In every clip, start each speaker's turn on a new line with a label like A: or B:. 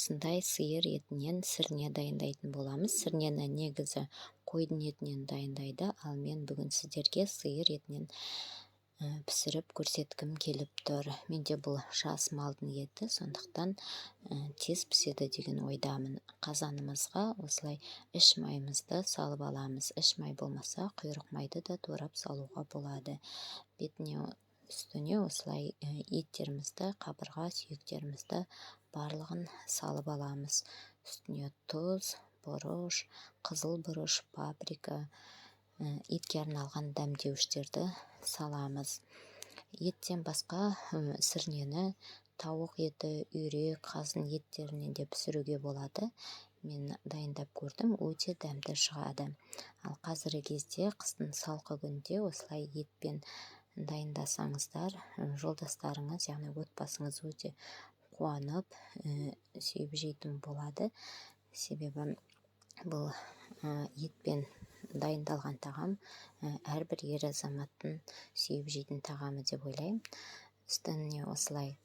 A: Осындай сиыр етінен сірне дайындайтын боламыз. Сірнені негізі қойдың етінен дайындайды, ал мен бүгін сіздерге сиыр етінен пісіріп көрсеткім келіп тұр. Менде бұл жас малдың еті, сондықтан тез піседі деген ойдамын. Қазанымызға осылай іш майымызды салып аламыз. Іш май болмаса, құйрық майды да турап салуға болады. Бетіне, үстіне осылай еттерімізді, қабырға, сүйектерімізді барлығын салып аламыз. Үстіне тұз, бұрыш, қызыл бұрыш, паприка, етке арналған дәмдеуіштерді саламыз. Еттен басқа сірнені тауық еті, үйрек, қаздың еттерінен де пісіруге болады. Мен дайындап көрдім, өте дәмді шығады. Ал қазіргі кезде, қыстың салқын күнінде осылай етпен дайындасаңыздар, жолдастарыңыз, яғни отбасыңыз өте қуанып, сүйіп жейтін болады. Себебі бұл етпен дайындалған тағам әрбір ер азаматтың сүйіп жейтін тағамы деп ойлаймын. Үстіне осылай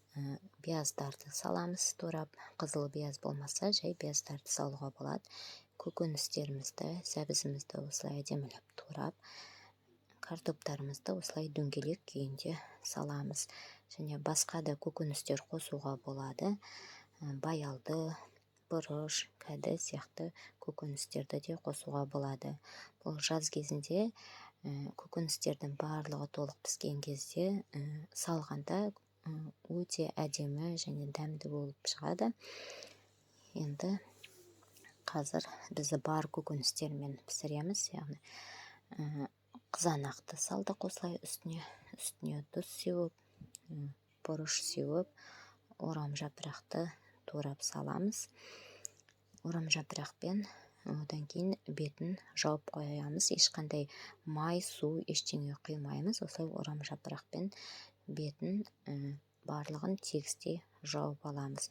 A: пияздарды саламыз турап. Қызыл пияз болмаса, жай пияздарды салуға болады. Көкөністерімізді, сәбізімізді осылай әдемілеп турап, картоптарымызды осылай дөңгелек күйінде саламыз. Және басқа да көкөністер қосуға болады. Баялды, бұрыш, кәді сияқты көкөністерді де қосуға болады. Бұл жаз кезінде көкөністердің барлығы толық піскен кезде салғанда өте әдемі және дәмді болып шығады. Енді қазір біз бар көкөністермен пісіреміз, яғни қызанақты салдық осылай үстіне, үстіне тұз сеуіп, бұрыш сеуіп, орам жапырақты турап саламыз. Орам жапырақпен одан кейін бетін жауып қоямыз. Ешқандай май, су, ештеңе құймаймыз. Осылай орам жапырақпен бетін барлығын тегістей жауып аламыз.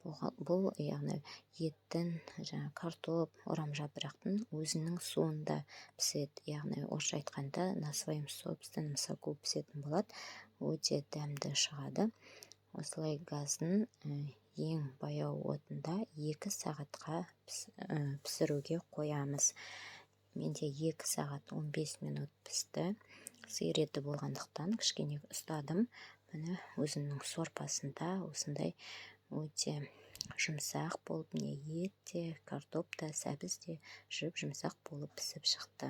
A: Бұл, яғни еттің, жаңа картоп, орам жапырақтың өзінің суында піседі, яғни орысша айтқанда, на своем собственном соку пісетін болады. Өте дәмді шығады. Осылай газдың ең баяу отында 2 сағатқа пісіруге қоямыз. Менде 2 сағат 15 минут пісті. Сиыр еті болғандықтан, кішкене ұстадым. Міне, өзінің сорпасында осындай өте жұмсақ болып, міне, ет те, картоп та, сәбіз де жұп жұмсақ болып пісіп шықты.